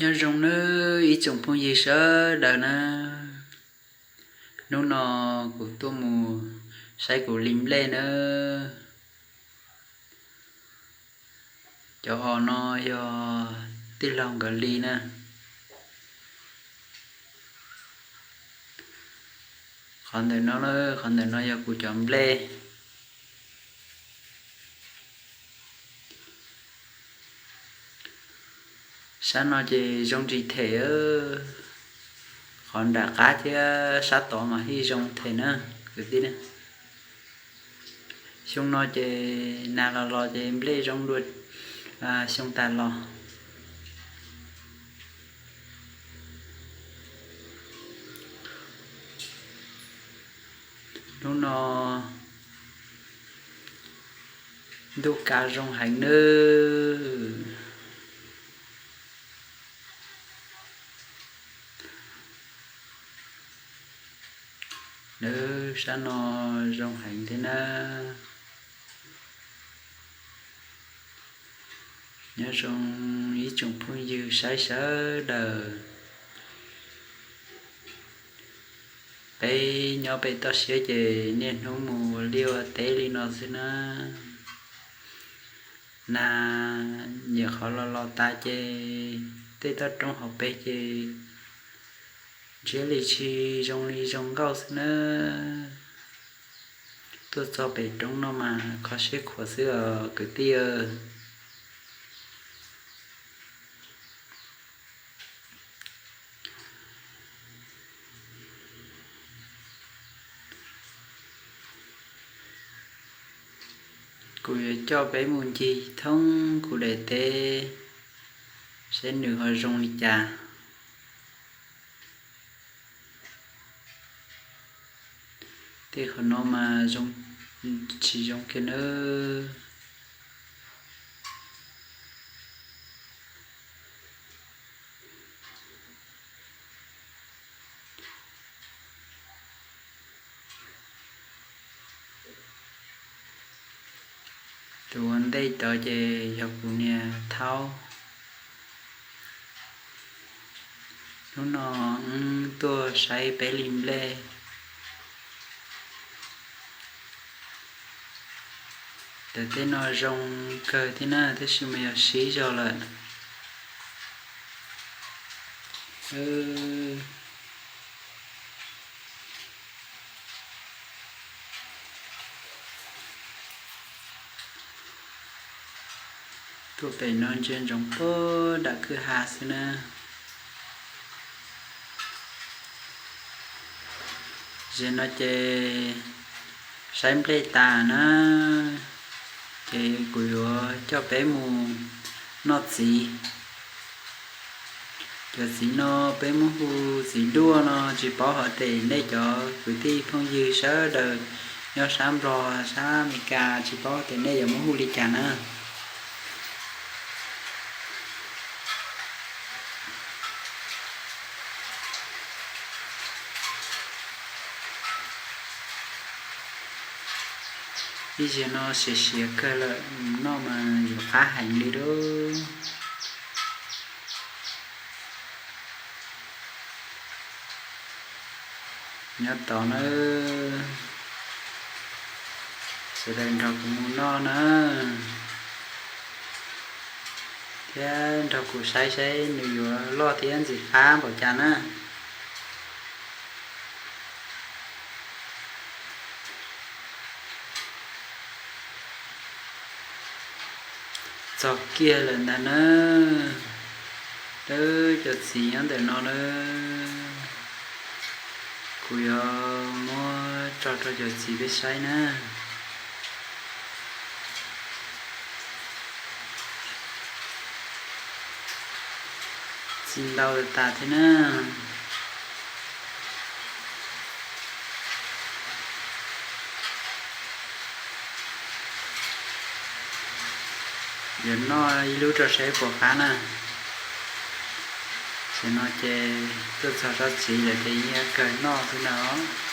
Nyob zoo nawb ib tsoom phooj ywg sawv daws na. Hnub no kuv tuaj mus saib kuv li nplej nawb. Cov os no yog tij laug nkawd li na. Qhov ntawm no, qhov ntawm no yog kuv cov nplej. Sab no ces zoo tsis them, qhov nram qab thiab sab tod mas yeej zoo them na kwv tij. Xyoo no ces nag los los ces nplej zoo dua xyoo tas los. Hnub no ntuj kav zoo heev nawb. Nawb, sab no zoo heev thiab na. Nyob zoo ib tsoom phooj ywg saib sawv daws. Peb nyob pem toj siab ces niaj hnub mus ua liaj ua teb li no xwb na. Nag nyiam qhov los los tas ces tej toj roob hauv pes ces ntsiab li tsis zoo li zoo nkauj xwb na. Tuaj txog pem roob no mas kho siab khuav xwb os kwv tij. Kuv yuav coj peb mus ncig thoob kuv daim teb seb nws ho zoo li cas. Tej qhov no mas zoo tsis zoo kiag nawb. Tus ua ntej tod ces yog kuv niag thaub. Hnub no wb tuaj saib peb li nplej. Daim teb no zoo kawg thiab na, tab sis mas yog sib zog lawm. Tuaj pem no ntsia ntsoov puag nram kwj ha xwb na. Zaum no ces saib nplej tas na, ces kuv yuav coj peb mus noj txiv. Cov txiv no peb muab hu txiv duaj no, tsis paub hov tias nej cov kwv tij phooj ywg sawv daws nyob sab Nplog sab Amelikas tsis paub tias nej yuav muab hu li cas na. Ib zaug no siav siav kawg lawm, noj mas yuav qab heev li lauj. Nyob tod na, sawv daws nrog kuv mus noj na, thiab nrog kuv saib saib nws yuav loj thiab ntxim qab npaum cas na. Txog kiag lawm ntag na. Lawv cov txiv nyob ntawm no na. Kuv yuav muab tso rau cov txiv peb saib na. Txiv ntau tas tas thiab na. Yuav noj ib lub rau saib puas qab na. Tam no ces tuaj txog tsob txiv lawm ces yeej kawg noj xwb na os.